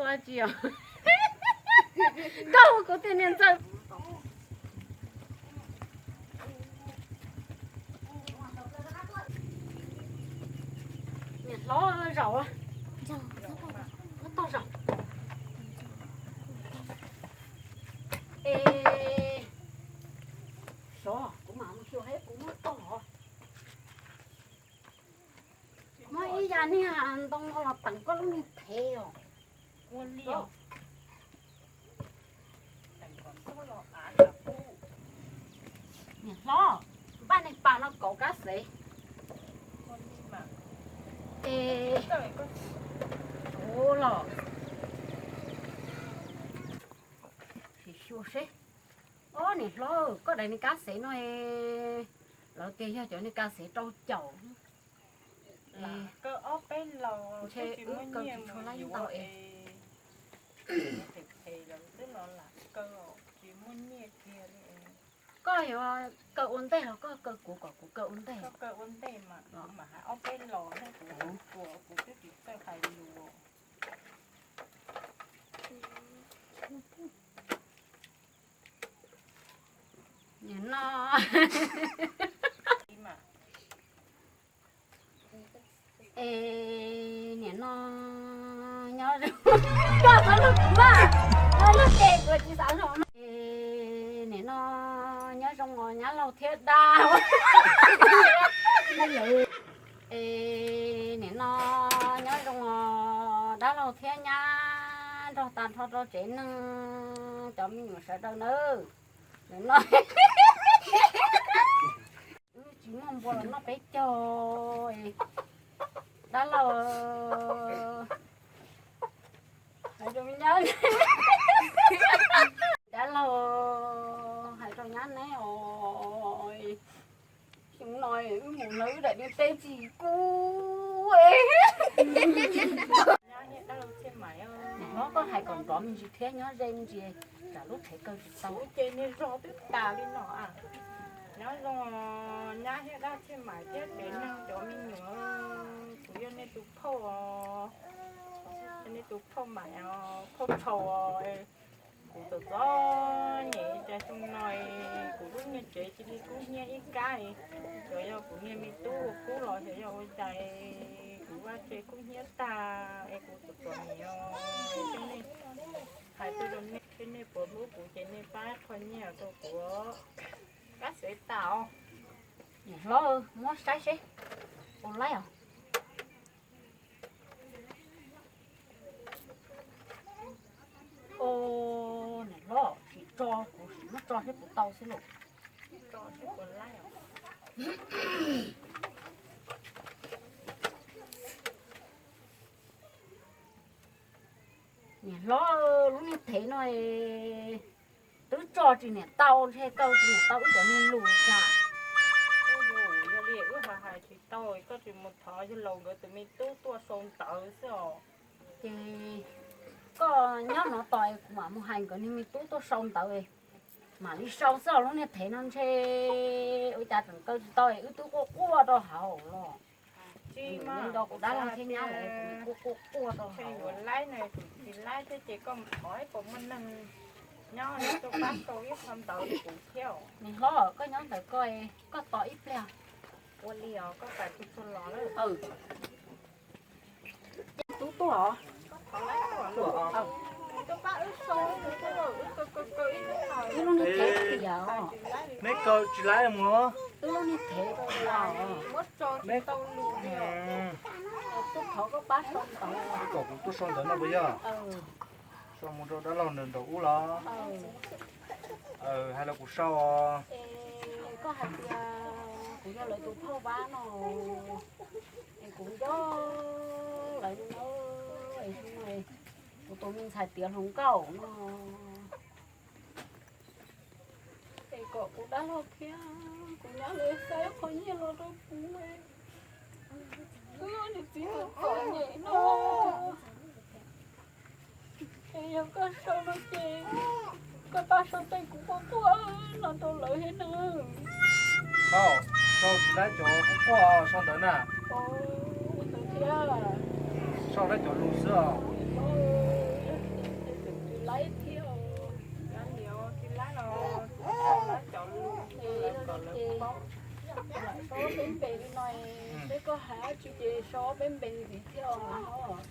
Tsis os, koj kuv tiag niag ntxawg. Niam hlob zaum, tog zaum. Es xyov kuv mam mus xyuas thiab kuv muab tog. Muab ib yam niag ntoo no los teem koj lub niag thev os. Niam hlob, npaj niag pas no kauv kab xev. Es, ua los, sim xyuas seb. Ob niam hlob, koj daim niag kab xev no, lawv tias yog cov niag kab xev rau caum. Ntshe wb kaw tsis tshua laib ntau es. Koj yuav kaw ua ntej los koj kaw kuv kom kuv kaw ua ntej? Nim no, es nim no nyob zoo, koj txhob lug kuv mas, lub ces kuv tsis xav hloov no. Es nim no nyob zoo os nyab laug thiab dab. Es nim no nyob zoo os dab laug thiab nyab, nrog tag nrho rau tsev neeg cov me nyuam sawv daws nawb. Nim no wb tsis muaj npua los noj peb caug, dab laug hais rau nyab, dab laug hais rau nyab neb os, xyoo no wb mus no wb daim niag teb tsis kub. Hlob, koj hais kom nrov me ntsis thiab nyob ze me ntsis, tsam lub tsheb kaw tsis tau. Ces niag zog twb tas li no. Nyob zoo nyab thiab dab, Txhiaj Maim thiab tsev neeg cov me nyuam, kuv yog nej tus phauj, yog nej tus phauj Maim, phauj Tshau. Kuv txom txom nyem cas xyoo no kuv lub niag tsev cia li kub hnyiab ib kab. Xyov yog kuv niag me tub ua kub los xyov yog ua cas kuv vaj tse kub hnyiab tag es kuv txom txom nyem os. Hais tuaj rau nej, nej puas hlub kuv ces nej pab qho nyiaj rau kuv. Kab xev tas os. Niam hlob, muab saib seb puas laib os. Os, niam hlob, sim tso, kuv sim muab tso seb puas tau xwb lauj. Niam hlob, lub niag thev no twb tso tsis niam tau, ntshe kaw tsis niam tau wb cov niag lus cas. Yog li wb hais hais tsis tau, koj tsis mus thov yawg laus nkawd tus me tub tuaj sau ntawv xwb os. Ces koj nyob no tos es kuv mam mus hais nkawd niag me tub tuaj sau ntawv, mam li sau xwb os. Lub niag thev no ntshe ua cas tseem kaw tsis tau es wb twb quaj quaj rau hauv los. Tsis mas, nco kuv dab laug thiab nyab lawm es kuv quaj quaj quaj rau hauv. Yuav laib no, tsis laib thiab ces koj mus thov ib puas muaj neeg nyob tuaj pab sau ib qho ntawv rau kuv thiab. Niam hlob, koj nyob ntawm koj, koj tos ib pliag. Ua li os, koj pais tsis tshua los lawm. Tub tuaj os. Wb lub niag thev tias os. Neb kaw tsis laib mus. Wb lub niag thev tias os. Neb tuaj thov koj pab sau ntawv. Kom kuv tuaj sau ntawv no puas yog? Sau mus rau dab laug nraum ub los? Hais los kuv sau os. Koj hais tias kuv yog lawv tus phauj Vab no, es kuv nco lawv no, es kuv tus me ntxhais tiav hluas nkauj no, es kom kuv dab laug thiab kuv nyab lawv xa qhov nyiaj los rau kuv, kuv yog niag txiv txom nyem no. Es yog koj sau no ces koj pab sau tej kuv quaj quaj no rau lawv thiab na. Sau, sau tsis laib cov quaj quaj, sau ntawv na. Sau laib cov lus xwb os. Hais dab tsi ces sau peb npe li thiab os.